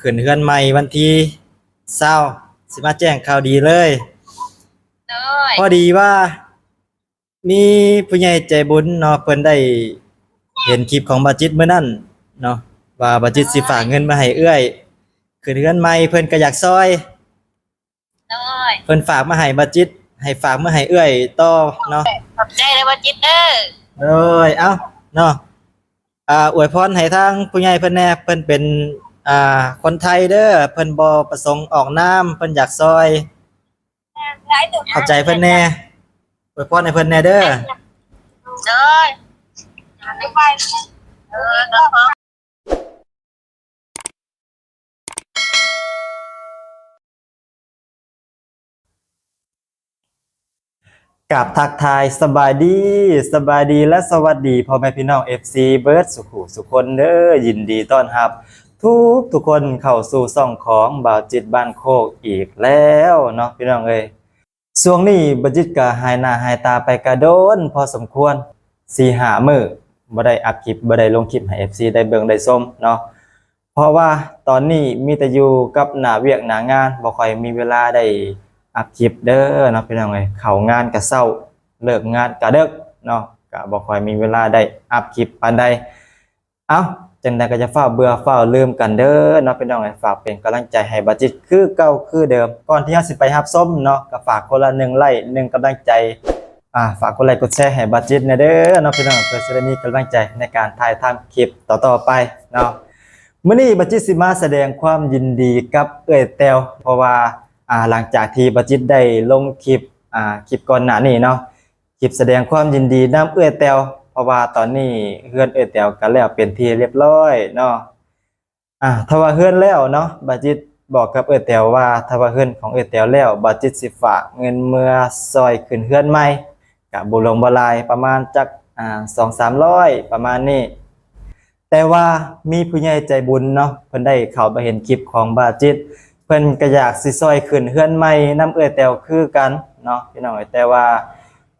ຂຶ້ນເຮືອນໃໝ່ວັນທີຊາວ ຊິມາແຈ້ງຂ່າວດີເລີຍ. ໂດຍ ພໍດີວ່າມີຜູ້ໃຫຍ່ໃຈບຸນເນາະ ເພິ່ນໄດ້ເຫັນຄລິບຂອງບ່າວຈິດມື້ນັ້ນເນາະ ວ່າບ່າວຈິດຊິຝາກເງິນມາໃຫ້ເອື້ອຍຂຶ້ນເຮືອນໃໝ່ ເພິ່ນກໍຢາກຊ່ອຍ. ໂດຍ ເພິ່ນຝາກມາໃຫ້ບ່າວຈິດ ໃຫ້ຝາກມາໃຫ້ເອື້ອຍຕໍ່ເນາະ. ຂອບໃຈເດີບ່າວຈິດເດີ. ໂດຍ ເອົ້າເນາະ ອາ ອວຍພອນໃຫ້ທາງຜູ້ໃຫຍ່ເພິ່ນແດ່ ເພິ່ນເປັນ ອາ ຄົນໄທເດີ ເພິ່ນບໍ່ປະສົງອອກນາມ ເພິ່ນຢາກຊ່ອຍ. ຂອບໃຈເພິ່ນແດ່ ອວຍພອນໃຫ້ເພິ່ນແດ່ເດີ. ໂດຍ ກາບທັກທາຍສະບາຍດີ ສະບາຍດີ ແລະ ສະຫວັດດີພໍ່ແມ່ພີ່ນ້ອງ ເອັຟຊີ ເບິດສູ່ຜູ້ສູ່ຄົນເດີ. ຍິນດີຕ້ອນຮັບທຸກທຸກຄົນເຂົ້າສູ່ຊ່ອງຂອງບ່າວຈິດບ້ານໂຄກອີກແລ້ວເນາະ ພີ່ນ້ອງເອີຍ. ຊ່ວງນີ້ບ່າວຈິດກະຫາຍໜ້າຫາຍຕາໄປກະດົນພໍສົມຄວນ ສີ່ຫ້າມື້ ບໍ່ໄດ້ອັບຄລິບ ບໍ່ໄດ້ລົງຄລິບໃຫ້ ເອັຟຊີ ໄດ້ເບິ່ງໄດ້ຊົມເນາະ. ເພາະວ່າຕອນນີ້ມີແຕ່ຢູ່ກັບໜ້າວຽກໜ້າງານ ບໍ່ຄ່ອຍມີເວລາໄດ້ອັບຄລິບເດີເນາະ ພີ່ນ້ອງເອີຍ. ເຂົ້າງານກະເຊົ້າ ເລີກງານກະເດິກເນາະ ກະບໍ່ຄ່ອຍມີເວລາໄດ້ອັບຄລິບປານໃດ. ເອົ້າ ຈັ່ງໃດກໍຢ່າຟ້າວເບື່ອຟ້າວລືມກັນເດີເນາະ ພີ່ນ້ອງເອີຍ. ຝາກເປັນກຳລັງໃຈໃຫ້ບ່າວຈິດຄືເກົ່າຄືເດີມ. ກ່ອນທີ່ເຮົາຊິໄປຮັບຊົມເນາະ ກໍຝາກຄົນລະໜຶ່ງໄລຄ໌ ໜຶ່ງກຳລັງໃຈ ອາ ຝາກກົດໄລຄ໌ກົດແຊໃຫ້ບ່າວຈິດແດ່ເດີເນາະ ພີ່ນ້ອງ ເພື່ອຊິໄດ້ມີກຳລັງໃຈໃນການຖ່າຍທຳຄລິບຕໍ່ໆໄປເນາະ. ມື້ນີ້ບ່າວຈິດຊິມາສະແດງຄວາມຍິນດີກັບເອື້ອຍແຕ້ວ ເພາະວ່າ ອາ ຫຼັງຈາກທີ່ບ່າວຈິດໄດ້ລົງຄລິບ ອາ ຄລິບກ່ອນໜ້ານີ້ເນາະ ຄລິບສະແດງຄວາມຍິນດີນຳເອື້ອຍແຕ້ວ ເພາະວ່າຕອນນີ້ເຮືອນເອື້ອຍແຕ້ວກໍແລ້ວເປັນທີ່ຮຽບຮ້ອຍເນາະ. ອາ ຖ້າວ່າເຮືອນແລ້ວເນາະ ບ່າວຈິດບອກກັບເອື້ອຍແຕ້ວວ່າ ຖ້າວ່າເຮືອນຂອງເອື້ອຍແຕ້ວແລ້ວ ບ່າວຈິດຊິຝາກເງິນເມືອຊ່ອຍຂຶ້ນເຮືອນໃໝ່ ກະບໍ່ຫຼວງບໍ່ຫຼາຍ ປະມານຈັກ ອາ ສອງສາມຮ້ອຍ ປະມານນີ້. ແຕ່ວ່າມີຜູ້ໃຫຍ່ໃຈບຸນເນາະ ເພິ່ນໄດ້ເຂົ້າໄປເຫັນຄລິບຂອງບ່າວຈິດ ເພິ່ນກໍຢາກຊິຊ່ອຍຂຶ້ນເຮືອນໃໝ່ນຳເອື້ອຍແຕ້ວຄືກັນເນາະ ພີ່ນ້ອງເອີຍ. ແຕ່ວ່າ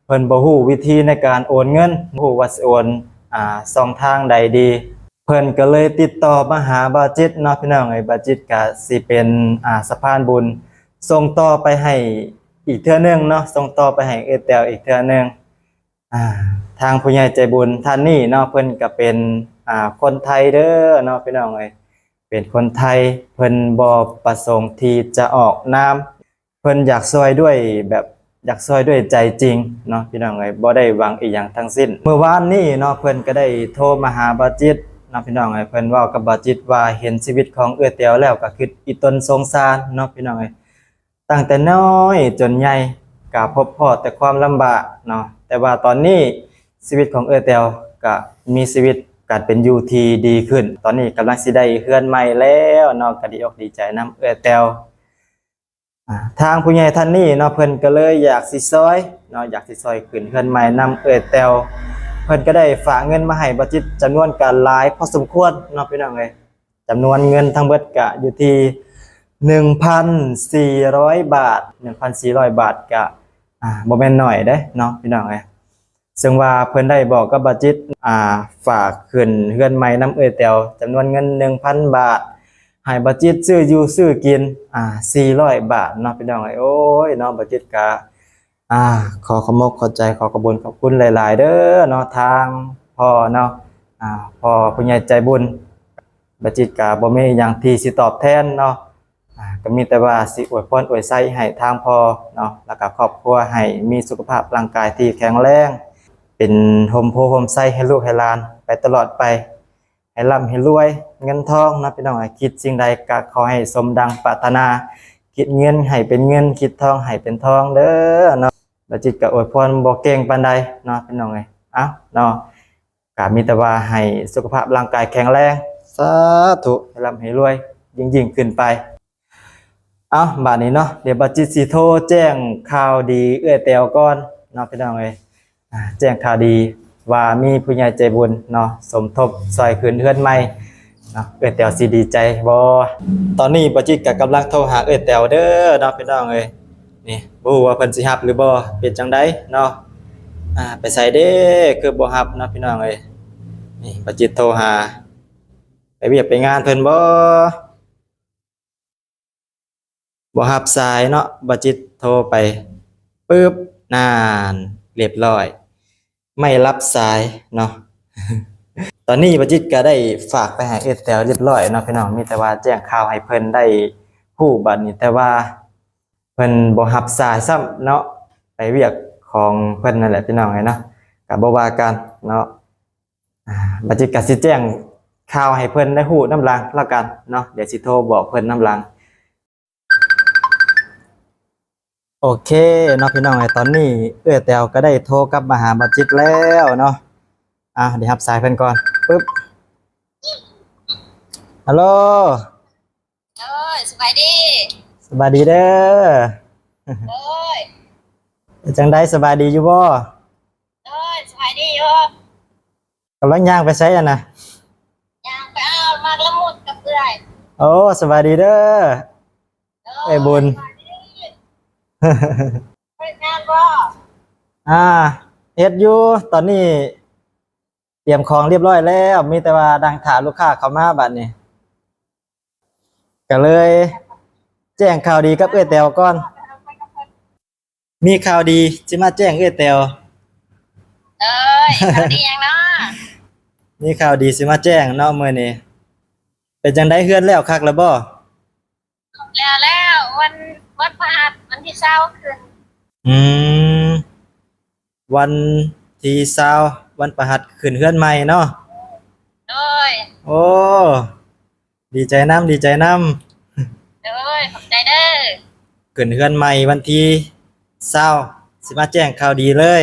ເພິ່ນບໍ່ຮູ້ວິທີໃນການໂອນເງິນ ບໍ່ຮູ້ວ່າຊິໂອນ ອາ ຊ່ອງທາງໃດດີ ເພິ່ນກໍເລີຍຕິດຕໍ່ມາຫາບ່າວຈິດເນາະ ພີ່ນ້ອງເອີຍ. ບ່າວຈິດກໍຊິເປັນ ອາ ສະພານບຸນສົ່ງຕໍ່ໄປໃຫ້ອີກເທື່ອໜຶ່ງເນາະ ສົ່ງຕໍ່ໄປໃຫ້ເອື້ອຍແຕ້ວອີກເທື່ອໜຶ່ງ. ອາ ທາງຜູ້ໃຫຍ່ໃຈບຸນທ່ານນີ້ເນາະ ເພິ່ນກໍເປັນ ອາ ຄົນໄທເດີເນາະ ພີ່ນ້ອງເອີຍ ເປັນຄົນໄທ ເພິ່ນບໍ່ປະສົງທີ່ຈະອອກນາມ ເພິ່ນຢາກຊ່ວຍດ້ວຍແບບ ຢາກຊ່ວຍດ້ວຍໃຈຈິງເນາະ ພີ່ນ້ອງເອີຍ ບໍ່ໄດ້ຫວັງອີ່ຫຍັງທັງສິ້ນ. ມື້ວານນີ້ເນາະ ເພິ່ນກໍໄດ້ໂທມາຫາບ່າວຈິດເນາະ ພີ່ນ້ອງເອີຍ. ເພິ່ນເວົ້າກັບບ່າວຈິດວ່າເຫັນຊີວິດຂອງເອື້ອຍແຕ້ວແລ້ວກໍຄິດອີ່ຕົນສົງສານເນາະ ພີ່ນ້ອງເອີຍ. ຕັ້ງແຕ່ນ້ອຍຈົນໃຫຍ່ກໍພົບພໍ້ແຕ່ຄວາມລຳບາກເນາະ ແຕ່ວ່າຕອນນີ້ຊີວິດຂອງເອື້ອຍແຕ້ວກໍມີຊີວິດການເປັນຢູ່ທີ່ດີຂຶ້ນ ຕອນນີ້ກຳລັງຊິໄດ້ເຮືອນໃໝ່ແລ້ວເນາະ ກໍດີອົກດີໃຈນຳເອື້ອຍແຕ້ວ. ອາ ທາງຜູ້ໃຫຍ່ທ່ານນີ້ເນາະ ເພິ່ນກໍເລີຍຢາກຊິຊ່ອຍເນາະ ຢາກຊິຊ່ອຍຂຶ້ນເຮືອນໃໝ່ນຳເອື້ອຍແຕ້ວ. ເພິ່ນກໍໄດ້ຝາກເງິນມາໃຫ້ບ່າວຈິດຈຳນວນກໍຫຼາຍພໍສົມຄວນເນາະ ພີ່ນ້ອງເອີຍ. ຈຳນວນເງິນທັງເບິດກະຢູ່ທີ່ໜຶ່ງພັນສີ່ຮ້ອຍບາດ ໜຶ່ງພັນສີ່ຮ້ອຍບາດກະ ອາ ບໍ່ແມ່ນໜ້ອຍເດ້ເນາະ ພີ່ນ້ອງເອີຍ. ເຊິ່ງວ່າເພິ່ນໄດ້ບອກກັບບ່າວຈິດ ອາ ຝາກຂຶ້ນເຮືອນໃໝ່ນຳເອື້ອຍແຕ້ວ ຈຳນວນເງິນໜຶ່ງພັນບາດ ໃຫ້ບ່າວຈິດຊື້ຢູ່ຊື້ກິນ ອາ ສີ່ຮ້ອຍບາດເນາະ ພີ່ນ້ອງເອີຍ. ໂອ້ຍເນາະ ບ່າວຈິດກະ ອາ ຂໍຂອບມົກຂອບໃຈ ຂໍຂອບບຸນຂອບຄຸນຫຼາຍໆເດີເນາະ ທາງພໍ່ເນາະ ອາ ພໍ່ຜູ້ໃຫຍ່ໃຈບຸນ. ບ່າວຈິດກະບໍ່ມີຫຍັງທີ່ຊິຕອບແທນເນາະ ອາ ກໍມີແຕ່ວ່າຊິອວຍພອນອວຍໄຊໃຫ້ທາງພໍ່ເນາະ ແລ້ວກໍຄອບຄົວໃຫ້ມີສຸຂະພາບຮ່າງກາຍທີ່ແຂງແຮງ ເປັນຮົ່ມໂພຮົ່ມໄຊໃຫ້ລູກໃຫ້ຫຼານໄປຕະຫຼອດໄປ. ໃຫ້ລ່ຳໃຫ້ລວຍເງິນທອງເນາະ ພີ່ນ້ອງເອີຍ. ຄິດສິ່ງໃດກໍຂໍໃຫ້ສົມດັ່ງປາດຖະໜາ ຄິດເງິນໃຫ້ເປັນເງິນ ຄິດທອງໃຫ້ເປັນທອງເດີເນາະ. ບ່າວຈິດກໍອວຍພອນບໍ່ເກັ່ງປານໃດເນາະ ພີ່ນ້ອງເອີຍ. ເອົ້າເນາະ ກໍມີແຕ່ວ່າໃຫ້ສຸຂະພາບຮ່າງກາຍແຂງແຮງ ສາທຸ ໃຫ້ລ່ຳໃຫ້ລວຍຍິ່ງໆຂຶ້ນໄປ. ເອົ້າ ບາດນີ້ເນາະ ດຽວບ່າວຈິດຊິໂທແຈ້ງຂ່າວດີເອື້ອຍແຕ້ວກ່ອນເນາະ ພີ່ນ້ອງເອີຍ. ອາ ແຈ້ງຂ່າວດີວ່າມີຜູ້ໃຫຍ່ໃຈບຸນເນາະ ສົມທົບຊ່ອຍຂຶ້ນເຮືອນໃໝ່ເນາະ ເອື້ອຍແຕ້ວຊິດີໃຈບໍ່? ຕອນນີ້ບ່າວຈິດກໍກຳລັງໂທຫາເອື້ອຍແຕ້ວເດີເນາະ ພີ່ນ້ອງເອີຍ. ນີ້ ບໍ່ຮູ້ວ່າເພິ່ນຊິຮັບຫຼືບໍ່ ເປັນຈັ່ງໃດເນາະ. ອາ ໄປໃສເດ້ ຄືບໍ່ຮັບເນາະ ພີ່ນ້ອງເອີຍ. ນີ້ ບ່າວຈິດໂທຫາ ໄປວຽກໄປງານເພິ່ນບໍ່? ບໍ່ຮັບສາຍເນາະ. ບ່າວຈິດໂທໄປປຶບ ນັ້ນ ລຽບຮ້ອຍ ໄມ່ຮັບສາຍເນາະ. ຕອນນີ້ບ່າວຈິດກໍໄດ້ຝາກໄປໃຫ້ເອື້ອຍແຕວລຽບຮ້ອຍເນາະພີ່ນ້ອງ, ມີແຕ່ວ່າແຈ້ງຂ່າວໃຫ້ເພິ່ນໄດ້ຮູ້ບາດນີ້ ແຕ່ວ່າເພິ່ນບໍ່ຮັບສາຍຊ້ຳເນາະ, ໄປວຽກຂອງເພິ່ນນັ້ນແຫຼະພີ່ນ້ອງເອີຍເນາະ, ກໍບໍ່ວ່າກັນເນາະ. ອ່າ ບ່າວຈິດກໍຊິແຈ້ງຂ່າວໃຫ້ເພິ່ນໄດ້ຮູ້ນຳຫຼັງແລ້ວກັນເນາະ, ດຽວຊິໂທບອກເພິ່ນນຳຫຼັງ. ໂອເຄເນາະພີ່ນ້ອງເອີຍ, ຕອນນີ້ເອື້ອຍແຕວກໍໄດ້ໂທກັບມາຫາບ່າວຈິດແລ້ວເນາະ. ອ່າ ດຽວຮັບສາຍເພິ່ນກ່ອນ. ປຶບ ຮັລໂຫຼ. ໂດຍ ສະບາຍດີ. ສະບາຍດີເດີ. ໂດຍ ເປັນຈັ່ງໃດ ສະບາຍດີຢູ່ບໍ່? ໂດຍ ສະບາຍດີຢູ່. ກຳລັງຍ່າງໄປໃສຫັ້ນນະ? ຍ່າງໄປເອົາໝາກລະມຸດກັບເອື້ອຍ. ໂອ້ ສະບາຍດີເດີ. ໂດຍ ເອື້ອຍບຸນ. ສະບາຍດີ. ເຮັດງານບໍ່? ອ່າ ເຮັດຢູ່. ຕອນນີ້ຕຽມຂອງລຽບຮ້ອຍແລ້ວ, ມີແຕ່ວ່ານັ່ງຖ້າລູກຄ້າເຂົ້າມາບາດນີ້. ກໍເລີຍແຈ້ງຂ່າວດີກັບເອື້ອຍແຕວກ່ອນ. ມີຂ່າວດີຊິມາແຈ້ງເອື້ອຍແຕວ. ເອີຍ ຂ່າວດີຫຍັງເນາະ? ມີຂ່າວດີຊິມາແຈ້ງເນາະມື້ນີ້. ເປັນຈັ່ງໃດ ເຮືອນແລ້ວຄັກແລ້ວບໍ່? ແລ້ວແລ້ວ ວັນ ວັນພະຫັດ ວັນທີຊາວຂຶ້ນ. ອືມ ວັນທີຊາວ ວັນພະຫັດ ຂຶ້ນເຮືອນໃໝ່ເນາະ. ໂດຍ. ໂອ້ ດີໃຈນຳ ດີໃຈນຳ. ໂດຍ ຂອບໃຈເດີ. ຂຶ້ນເຮືອນໃໝ່ວັນທີຊາວ ຊິມາແຈ້ງຂ່າວດີເລີຍ.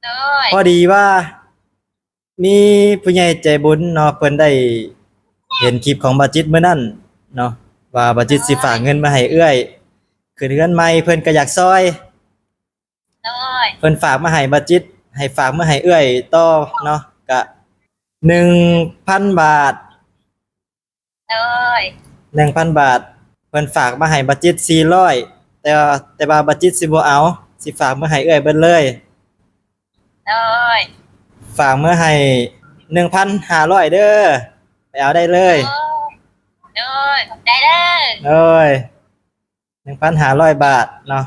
ໂດຍ. ພໍດີວ່າ ມີຜູ້ໃຫຍ່ໃຈບຸນເນາະ ເພິ່ນໄດ້ເຫັນຄລິບຂອງບ່າວຈິດມື້ນັ້ນເນາະ ວ່າບ່າວຈິດຊິຝາກເງິນມາໃຫ້ເອື້ອຍ ຂຶ້ນເຮືອນໃໝ່ ເພິ່ນກໍຢາກຊ່ອຍ. ໂດຍ. ເພິ່ນຝາກມາໃຫ້ບ່າວຈິດ ໃຫ້ຝາກມາໃຫ້ເອື້ອຍຕໍ່ເນາະ, ກະໜຶ່ງພັນບາດ. ໂດຍ. ໜຶ່ງພັນບາດ ເພິ່ນຝາກມາໃຫ້ບ່າວຈິດສີ່ຮ້ອຍ ແຕ່ວ່າ ແຕ່ວ່າບ່າວຈິດຊິບໍ່ເອົາ ຊິຝາກມາໃຫ້ເອື້ອຍເບິດເລີຍ. ໂດຍ. ຝາກມາໃຫ້ໜຶ່ງພັນຫ້າຮ້ອຍເດີ ໄປເອົາໄດ້ເລີຍ. ໂດຍ ຂອບໃຈເດີ. ໂດຍ. ໜຶ່ງພັນຫ້າຮ້ອຍບາດເນາະ.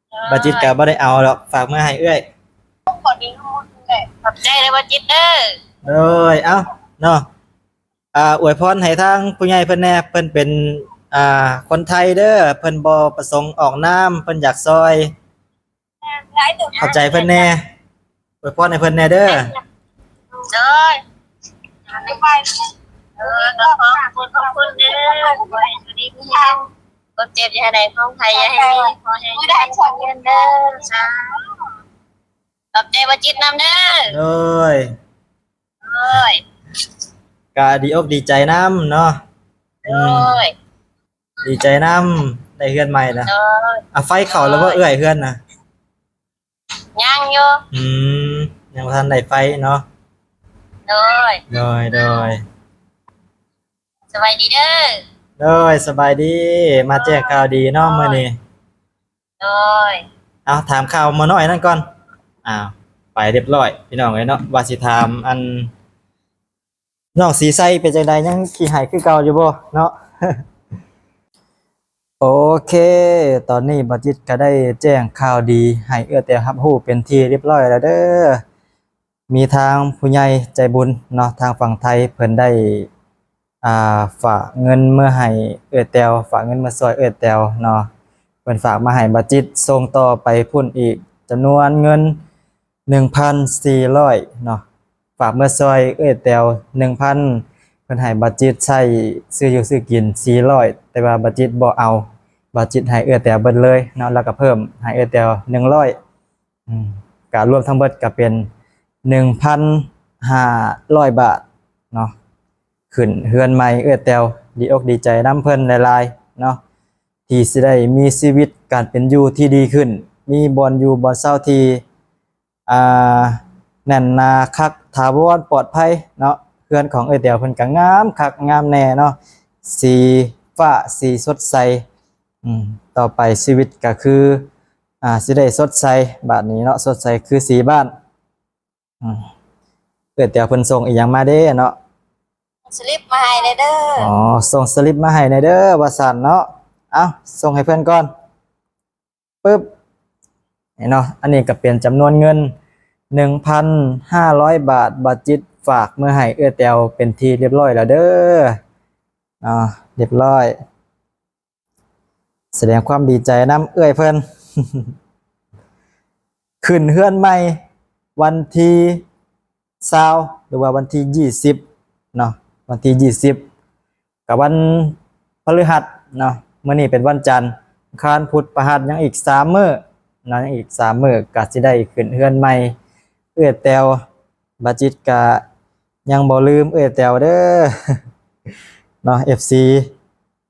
ໂດຍ. ບ່າວຈິດກໍບໍ່ໄດ້ເອົາດອກ ຝາກມາໃຫ້ເອື້ອຍ. ຂອບໃຈເດີບ່າວຈິດເດີ. ໂດຍ. ເອົ້າເນາະ ອ່າ ອວຍພອນໃຫ້ທາງຜູ້ໃຫຍ່ເພິ່ນແດ່ ເພິ່ນເປັນ ອ່າ ຄົນໄທເດີ ເພິ່ນບໍ່ປະສົງອອກນາມ ເພິ່ນຢາກຊ່ອຍ. ຂອບໃຈເພິ່ນແດ່ ອວຍພອນໃຫ້ເພິ່ນແດ່ເດີ. ໂດຍ. ເອີ ກໍຂອບຄຸນ ຂອບຄຸນເດີ ຂໍໃຫ້ຢູ່ດີມີແຮງ ຄວາມເຈັບຢ່າໃຫ້ໄດ້ ຄວາມໄຂ້ຢ່າໃຫ້ມີ ຂໍໃຫ້ມີເງິນເດີ. ສາທຸ. ຂອບໃຈບ່າວຈິດນຳເດີ. ໂດຍ. ໂດຍ. ກະດີອົກດີໃຈນຳເນາະ. ອືມ. ໂດຍ. ດີໃຈນຳ ໄດ້ເຮືອນໃໝ່ລະ. ໂດຍ. ອາ ໄຟເຂົ້າລະບໍ່ເອື້ອຍ ເຮືອນນະ? ຍັງຢູ່. ອືມ ຍັງບໍ່ທັນໄດ້ໄຟເນາະ. ໂດຍ. ໂດຍ ໂດຍ. ສະບາຍດີເດີ. ໂດຍ ສະບາຍດີ ມາແຈ້ງຂ່າວດີເນາະ ໂດຍ ມື້ນີ້. ໂດຍ. ເອົາ ຖາມຂ່າວໝໍນ້ອຍນັ້ນກ່ອນ. ອ້າວ ໄປລຽບຮ້ອຍ ພີ່ນ້ອງເອີຍເນາະ. ວ່າຊິຖາມອັນ ນ້ອງສີໄຊເປັນຈັ່ງໃດ ຍັງຂີ້ໄຫ້ຄືເກົ່າຢູ່ບໍ່ເນາະ? ໂອເຄ ຕອນນີ້ບ່າວຈິດກໍໄດ້ແຈ້ງຂ່າວດີໃຫ້ເອື້ອຍແຕວຮັບຮູ້ເປັນທີ່ລຽບຮ້ອຍແລ້ວເດີ. ມີທາງຜູ້ໃຫຍ່ໃຈບຸນເນາະ ທາງຝັ່ງໄທເພິ່ນໄດ້ ອ່າ ຝາກເງິນມາໃຫ້ເອື້ອຍແຕວ ຝາກເງິນມາຊ່ອຍເອື້ອຍແຕວເນາະ. ເພິ່ນຝາກມາໃຫ້ບ່າວຈິດ ສົ່ງຕໍ່ໄປພຸ້ນອີກຈຳນວນເງິນ ໜຶ່ງພັນສີ່ຮ້ອຍເນາະ ຝາກເມືອຊ່ອຍເອື້ອຍແຕວໜຶ່ງພັນ ເພິ່ນໃຫ້ບ່າວຈິດໃຊ້ຊື້ຢູ່ຊື້ກິນສີ່ຮ້ອຍ ແຕ່ວ່າບ່າວຈິດບໍ່ເອົາ ບ່າວຈິດໃຫ້ເອື້ອຍແຕວເບິດເລີຍເນາະ ແລ້ວກໍເພີ່ມໃຫ້ເອື້ອຍແຕວໜຶ່ງຮ້ອຍ ອືມ ກະລວມທັງເບິດກະເປັນໜຶ່ງພັນຫ້າຮ້ອຍບາດເນາະ. ຂຶ້ນເຮືອນໃໝ່ເອື້ອຍແຕວ ດີອົກດີໃຈນຳເພິ່ນຫຼາຍໆເນາະ ທີ່ຊິໄດ້ມີຊີວິດການເປັນຢູ່ທີ່ດີຂຶ້ນ ມີບ່ອນຢູ່ບ່ອນເຊົາທີ່ ອ່າ ແໜ້ນໜາຄັກ ຖາວອນ ປອດໄພເນາະ. ເຮືອນຂອງເອື້ອຍແຕວເພິ່ນກໍງາມຄັກງາມແນ່ເນາະ ສີຟ້າສີສົດໃສ. ອືມ ຕໍ່ໄປຊີວິດກໍຄື ອ່າ ຊິໄດ້ສົດໃສບາດນີ້ເນາະ ສົດໃສຄືສີບ້ານ. ອືມ ເອື້ອຍແຕວເພິ່ນສົ່ງອີ່ຫຍັງມາເດ້ເນາະ? ສະລິບມາໃຫ້ແດ່ເດີ. ອໍ ສົ່ງສະລິບມາໃຫ້ແດ່ເດີ ວ່າຊັ້ນເນາະ. ເອົາ ສົ່ງໃຫ້ເພິ່ນກ່ອນ. ປຶບ ນີ້ເນາະ ອັນນີ້ກໍເປັນຈຳນວນເງິນໜຶ່ງພັນຫ້າຮ້ອຍບາດ ບາຈິດຝາກເມືອໃຫ້ເອື້ອຍແຕວເປັນທີ່ຮຽບຮ້ອຍແລ້ວເດີເນາະ ຮຽບຮ້ອຍ. ສະແດງຄວາມດີໃຈນຳເອື້ອຍເພິ່ນ ຂຶ້ນເຮືອນໃໝ່ວັນທີຊາວ ຫຼືວ່າວັນທີຊາວເນາະ ວັນທີຊາວ ກໍວັນພະฤຫັດເນາະ. ມື້ນີ້ເປັນວັນຈັນ ອັງຄານ ພຸດ ພະຫັດ ຍັງອີກສາມມື້ເນາະ ຍັງອີກສາມມື້ກໍຊິໄດ້ຂຶ້ນເຮືອນໃໝ່. ເອື້ອຍແຕວ ບາຈິດກະຍັງບໍ່ລືມເອື້ອຍແຕວເດີເນາະ ເອັຟຊີ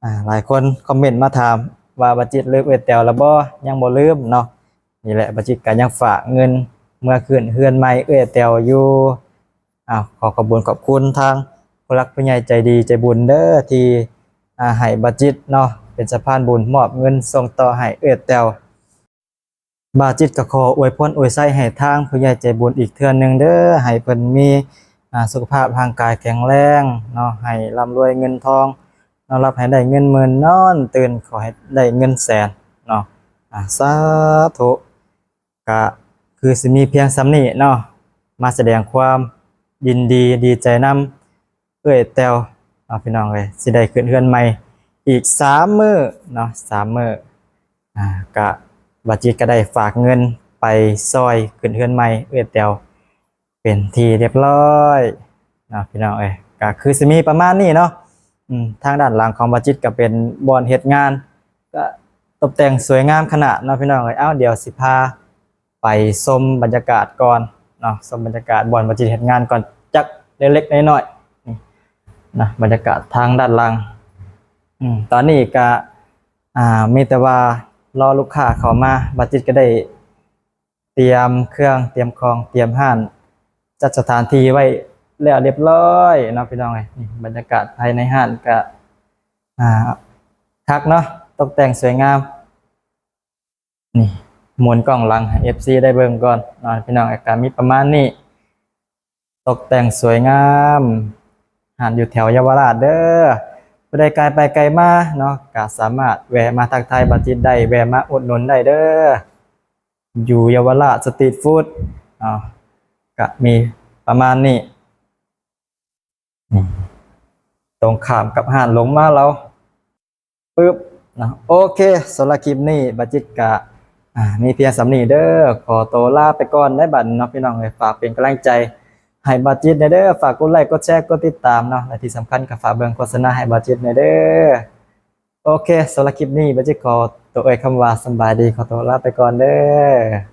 ອາ ຫຼາຍຄົນຄອມເມັນມາຖາມວ່າ ບາຈິດລືມເອື້ອຍແຕວແລ້ວບໍ່? ຍັງບໍ່ລືມເນາະ. ນີ້ແຫຼະ ບາຈິດກະຍັງຝາກເງິນເມືອຂຶ້ນເຮືອນໃໝ່ເອື້ອຍແຕວຢູ່. ອາ ຂໍຂອບບຸນຂອບຄຸນທາງຜູ້ຫຼັກຜູ້ໃຫຍ່ໃຈດີໃຈບຸນເດີ ທີ່ ອາ ໃຫ້ບາຈິດເນາະ ເປັນສະພານບຸນມອບເງິນສົ່ງຕໍ່ໃຫ້ເອື້ອຍແຕວ. ບາຈິດກໍຂໍອວຍພອນອວຍໄຊໃຫ້ທາງຜູ້ໃຫຍ່ໃຈບຸນອີກເທື່ອໜຶ່ງເດີ ໃຫ້ເພິ່ນມີ ອາ ສຸຂະພາບຮ່າງກາຍແຂງແຮງເນາະ ໃຫ້ລ່ຳລວຍເງິນທອງ ນອນຫຼັບໃຫ້ໄດ້ເງິນໝື່ນ ນອນຕື່ນຂໍໃຫ້ໄດ້ເງິນແສນເນາະ. ອາ ສາທຸ. ກະຄືຊິມີພຽງສ່ຳນີ້ເນາະ ມາສະແດງຄວາມຍິນດີດີໃຈນຳເອື້ອຍແຕວເນາະ ພີ່ນ້ອງເອີຍ. ຊິໄດ້ຂຶ້ນເຮືອນໃໝ່ອີກສາມມື້ເນາະ ສາມມື້. ອາ ກະ ບາຈິດກະໄດ້ຝາກເງິນໄປຊ່ອຍຂຶ້ນເຮືອນໃໝ່ເອື້ອຍແຕວເປັນທີ່ຮຽບຮ້ອຍເນາະ ພີ່ນ້ອງເອີຍ. ກະຄືຊິມີປະມານນີ້ເນາະ. ອືມ ທາງດ້ານຫຼັງຂອງບາຈິດກະເປັນບ່ອນເຮັດງານ ກະຕົບແຕ່ງສວຍງາມຂະໜາດເນາະ ພີ່ນ້ອງເອີຍ. ເອົ້າ ດຽວຊິພາໄປຊົມບັນຍາກາດກ່ອນເນາະ ຊົມບັນຍາກາດບ່ອນບາຈິດເຮັດງານກ່ອນ ຈັກເລັກໆນ້ອຍໆ ນີ້ນະ ບັນຍາກາດທາງດ້ານຫຼັງ. ອືມ ຕອນນີ້ກະ ອາ ມີແຕ່ວ່າລໍລູກຄ້າເຂົ້າມາ ບາຈິດກະໄດ້ຕຽມເຄື່ອງ ຕຽມຂອງ ຕຽມຮ້ານ ຈັດສະຖານທີ່ໄວ້ແລ້ວຮຽບຮ້ອຍເນາະ ພີ່ນ້ອງເອີຍ. ນີ້ບັນຍາກາດພາຍໃນຮ້ານກະ ອາ ຄັກເນາະ ຕົກແຕ່ງສວຍງາມ. ນີ້ ໝູນກ້ອງຫຼັງໃຫ້ເອັຟຊີໄດ້ເບິ່ງກ່ອນເນາະ ພີ່ນ້ອງ. ອາກາດມີປະມານນີ້ ຕົກແຕ່ງສວຍງາມ. ຮ້ານຢູ່ແຖວເຍົາວະລາດເດີ. ຜູ້ໃດກາຍໄປກາຍມາເນາະ ກະສາມາດແວະມາທັກທາຍບາຈິດໄດ້ ແວະມາອຸດໜູນໄດ້ເດີ. ຢູ່ເຍົາວະລາດສະຕີດຟູດເນາະ ກະມີປະມານນີ້. ນີ້ ຕົງຂ້າມກັບຮ້ານລົງມາລາວ ປຶບເນາະ. ໂອເຄ ສຳລັບຄລິບນີ້ບາຈິດກະ ອາ ມີພຽງສ່ຳນີ້ເດີ. ຂໍໂຕລາໄປກ່ອນໄດ໋ບັດເນາະ ພີ່ນ້ອງເອີຍ. ຝາກເປັນກຳລັງໃຈໃຫ້ບາຈິດແດ່ເດີ. ຝາກກົດໄລ ກົດແຊ ກົດຕິດຕາມເນາະ ແລະທີ່ສຳຄັນກໍຝາກເບິ່ງໂຄສະນາໃຫ້ບາຈິດແດ່ເດີ. ໂອເຄ ສຳລັບຄລິບນີ້ບາຈິດຂໍໂຕເອີ່ຍຄຳວ່າສຳບາຍດີ ຂໍໂຕລາໄປກ່ອນເດີ.